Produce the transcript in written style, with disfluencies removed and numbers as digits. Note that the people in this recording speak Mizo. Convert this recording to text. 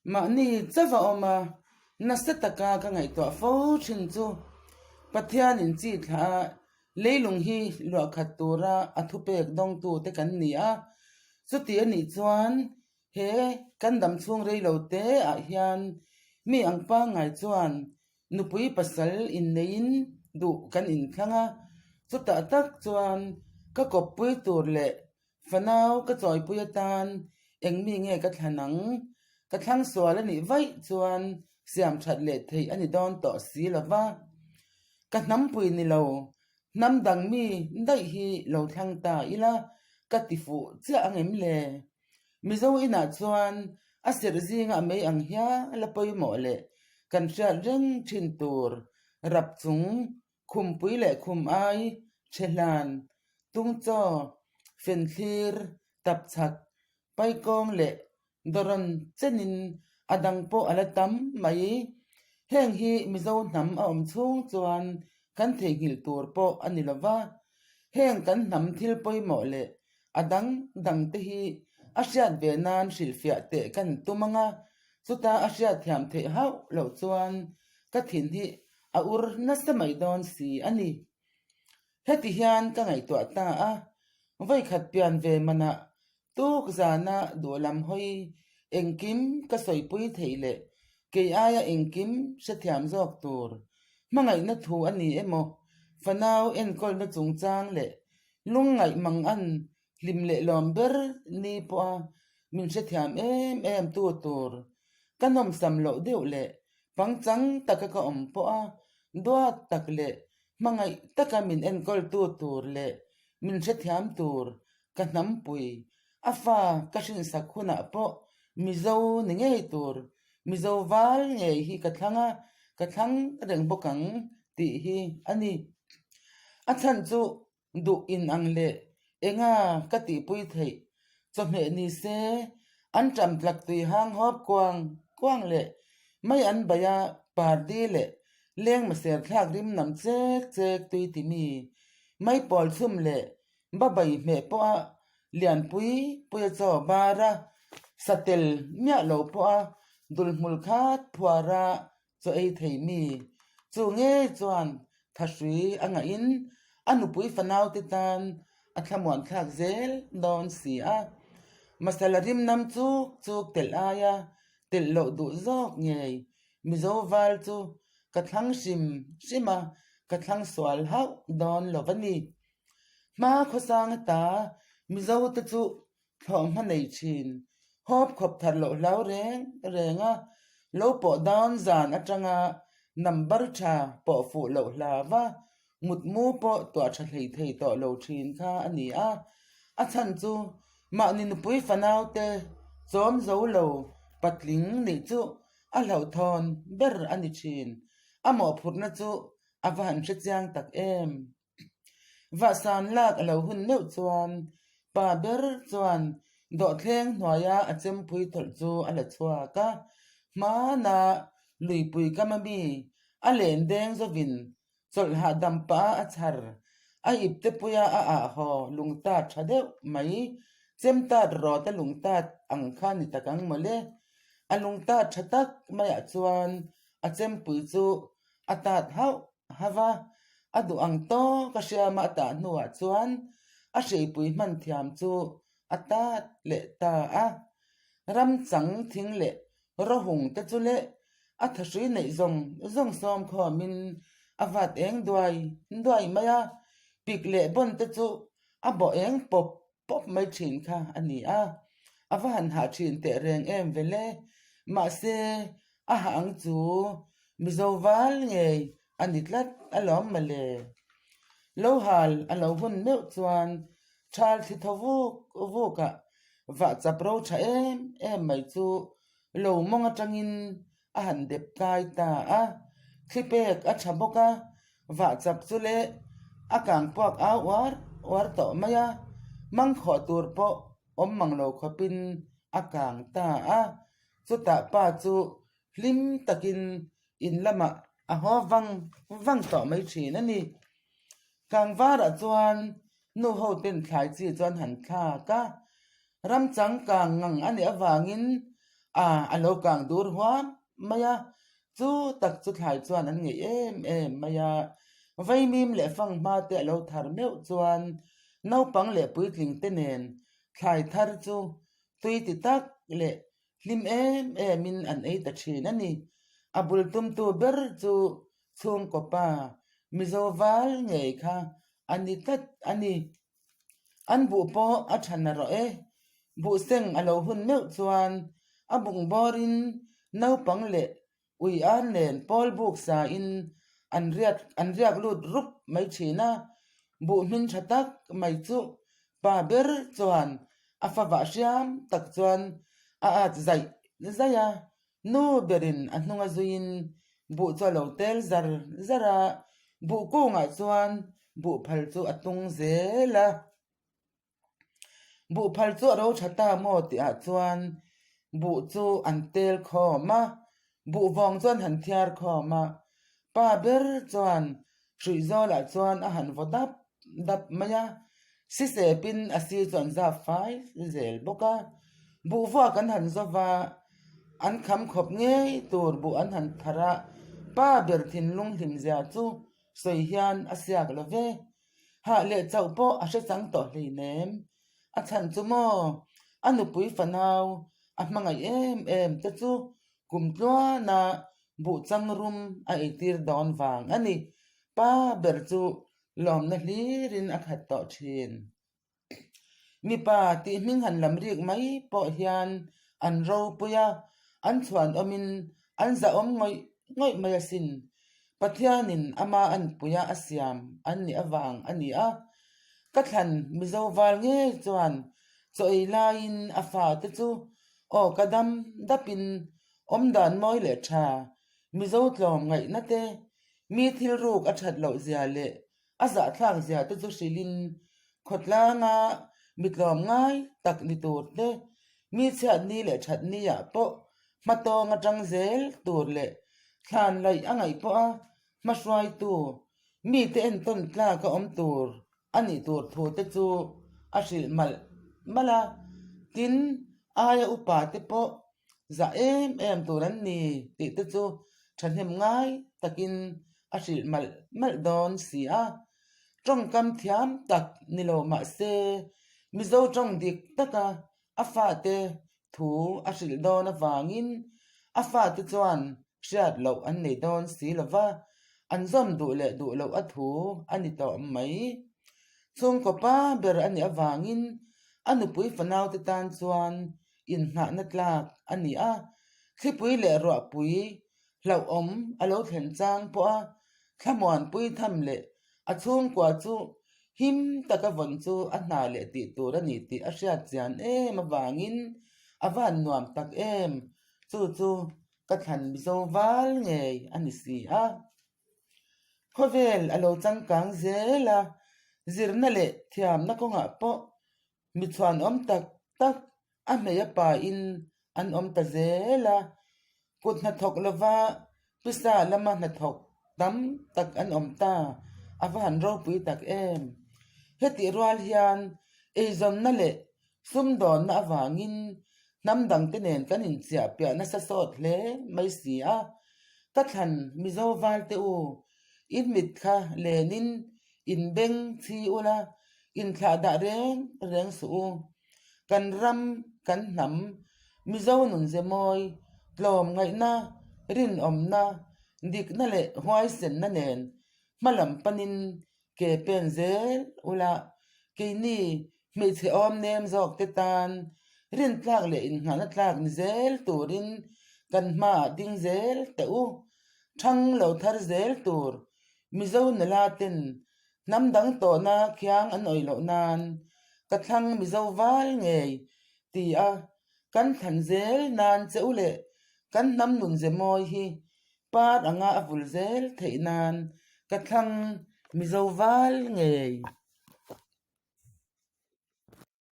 Mahni chauh a awm a, nasa taka ka ngaihtuah fo thin chu Pathianin chi thlah a leilung hi luahkhat tura a thupek dawngtute kan ni a, chuti a nih chuan he kan dam chhung rei lo te ah hian mi ang pangngai chuan nupui pasal inneiin duh kan inthlang a, chutah tak chuan ka kawppui tur leh Fanau ka chawipui atan eng mi nge ka thlan ang? Ka thlang sual a nih vaih chuan siam that leh theih a ni dawn tawh si lo va. Ka hnampui ni lo, hnam dang mi daih hi lo thlang ta ila ka ti fuh chiah ang em le? Mizo inah chuan a serh zingah mai ang hial a pawimawh leh kan hriat reng thin tur rap chung Khumpui leh khum ai, Chehlan, Tungchaw, Fenthlir, Tapchhak, Paikawng leh Dawrawn chenin a dang pawh a la tam mai. Heng hi Mizo hnam a awm chhung chuan kan theihnghilh tur pawh a ni lo va. Heng kan hnam thil pawimawh leh a dang dang te hi a hriat ve nan hrilhfiah teh kan tum ang a, chuta a hriatthiam theih hauh loh chuan ka thin hi A ur nasa mai dawn si a ni. Heti hian ka ngaihtuah ta a, vawikhat pian ve manah tuk zana duhlam hawi engkim ka sawipui theih leh kei aia engkim hrethiam zawk tur hmangaihna thu a ni emaw, fanau enkawlna chungchang leh lungngaih mangan hlim leh lawm ber ni pawha min hrethiam em em tu tur ka nawmsam loh deuh leh Pangchang taka ka awm pawh a, duat tak leh hmangaih taka min enkawltu tur leh min hrethiam tur ka hnampui. A fa ka hrinsak hunah pawh Mizo ni ngei tur, Mizo val ngei hi ka thlang a, ka thlang reng bawk ang tih hi a ni. A chhan chu Duh in ang leh enga ka tihpui theih chawhmeh ni se an ṭam tlak tui hang hawp kuang kuang leh mai an baih a pardi leh leng maser thlak rim nam chek chek tui ti mi mai pawl chhum leh ba bai hmeh pawha lianpui puia chaw bar a satel miah lo pawha dulhmul khat phuar a Chaw ei thei mi chu ngei chuan thahrui a ngahin a nupui fanaute tan a thlamuan thlak zel dawn si a. Masala rim nam chuk chuk telh aia telh loh duh zawk ngei Mizo val chu ka thlang hrim hrim a, ka thlang sual hauh dawn lo va ni. Hma khawsang ata Mizo te chu thlawh hma nei thin. Hawp khawp thar loh hlau reng reng a, lo pawh dawn zan atanga number tha pawh fuh loh hlau a, mutmu pawh tuah tha hlei thei tawh lo thin kha a ni a. A chhan chu mahni nupui fanau te chawm zo lo patling nih chu a hlauhthawn ber a ni thin. A mawhphurhna chu a va han hrechiang tak em. Vahsan lak a lo hun meuh chuan pa ber chuan dawhthleng hnuaia a chempui thawlh chu a la chhuak a, hmana luipui kam ami a len deng zawin chawlh hahdam pah a chhar a ipte puia a ah haw lungtat tha deuh mai chemtat rawt a lungtat ang kha ni tak ang mawle. A lungtat tha tak maiah chuan a chempui chu a tat hauh hauh a, a duh ang tawk a hriama a tah hnuah chuan a hreipui hman thiam chu a tat leh ta a. Ramchang thing leh rawhung te chu leh a thahrui neih zawng zawng sawm khawmin a vat eng duai duai mai a, pik leh bawn te chu a bawh eng pawp pawp mai thin kha a ni a, a va han hah thin teh reng em vele. Mahse, a hah ang chu Mizo val ngei a ni tlat alawm mawle. Lo hal a lo hun meuh chuan thal thli thaw vuk vuk ah vah chap ro tha em em mai chu lo mawng atangin a han dep kai ta a, thli pek a tha bawk a, vah chap chu le a kang puak au uar uar tawh mai a, mangkhawh tur pawh awm mang lo khawpin a kang ta a, chutah pa chu hlim takin in lamah a haw vang vang tawh mai thin a ni. Kangvarah chuan nu ho ten thlai chi chuan han thlak a, ram changkang ngang a nih avangin. A, a lo kang dur huam mai a, chu tak chu thlai chuan an ngeih em em mai a. Vaimim leh fanghma te a lo thar meuh chuan naupang leh puitling te nen thlai thar chu tui ti tak leh hlim em emin an ei ta thin a ni. A bul tumtu ber chu chhungkaw pa Mizo val ngei kha a ni tlat a ni. An buh pawh a tha na rawh e. Buh seng a lo hun meuh chuan a bung bawrin naupang leh ui ar nen pawl buk sain an riat an riak lut rup mai thin a. Buh hmin tha tak mai chu pa ber chuan a favah hriam tak chuan a at zaih zaih a. Nu berin a hnunga zuiin buh chu a lo tel zar zar a, buh kungah chuan buh phal chu a tung zel a. Buh phal chu a ro tha ta maw tihah chuan buh chu an tel khawm a, buh vawng chuan han thiar khawm a. Pa ber chuan hruihzawlah chuan a han vaw dap dap mai a, sisepin a sir chu an zap fai zel bawk a, buh vuak an han zawv a, an kham khawp ngei tur buh an han thar a, pa ber thinlung hlim zia chu sawi hian a siak lo ve. Hah leh chauh pawh a hre chang tawh hleinem, a chhan chu maw a nupui fanau a hmangaih em em te chu kum tluana buh chang rum a eitir dawn vang a ni. Pa ber chu lawmna hlirin a khat tawh thin. Mipa tih hming han lam rik mai pawh hian an ropui a, an chhuan awmin an zahawm ngawih ngawih mai asin. Pathianin ama anpuia a siam an nih avang a ni a. Ka thlan Mizo val ngei chuan chaw ei laiin a fate chu aw ka dam dapin awmdan mawi leh tha Mizo tlawm ngaihna te, mi thil ruk a that loh zia leh a zahthlak zia te chu hrilhin khawtlanga mi tlawm ngai tak ni tur te, mi chhiat ni leh that ni ah pawh hmatawng atang zel tur leh thlan laih a ngaih pawh a hmahruaitu mite entawn tlak a awm tur a nih tur thu te chu a hrilh malh malh a, tin aia upa te pawh zah em em tur an ni tih te chu thahnem ngai takin a hrilh malh malh dawn si a. Tawngkam thiam tak ni lo mah se Mizo tawng dik taka a fate thu a hrilh dawn avangin a fate chuan hriat loh an nei dawn si lo va, an zawm duh leh duh loh a thu a ni tawh mai. Chhungkaw pa ber a nih avangin a nupui fanaute tan chuan inhnahna tlak a ni a, thlipui leh ruahpui hlauhawm a lo thlen chang pawh a thlamuanpui tham leh a chhungkua chu him taka vawn chu a hna leh tih tur a ni tih a hriat chian em avangin a van nuam tak em, chu chu ka thlan Mizo val ngei a ni si a. Khawvel a lo changkang zel a, zirna leh thiamna kawngah pawh Mi chhuanawm tak tak a hmei a pain an awm ta zel a, kut hnathawk lova pisa lama hnathawk tam tak an awm ta, a va han ropui tak em. Hetih rual hian eizawnna leh sumdawnna avangin hnam dangte nen kan inchiah piah nasa sawt hle mai si a, ka thlan Mizo valte u, in mit kha lenin In beng chhi ula, inthlah dah reng reng suh u. Kan ram, kan hnam, Mizo nun ze mawi, tlawm ngaihna, rinawmna, dikna leh huaisenna nen hma lam panin ke pen zel ula, keini hmeichhe awm nem zawk te tan rintlak leh inngahna tlak ni zel turin kan hmaah ding zel teh u. Thang lo thar zel tur Mizo nula ten hnam dang tawhna khiang an awih loh nan ka thlang Mizo val ngei ti a kan thlan zel nan che u leh kan hnam nun ze mawi hi par anga a vul zel theih nan ka thlang Mizo val ngei.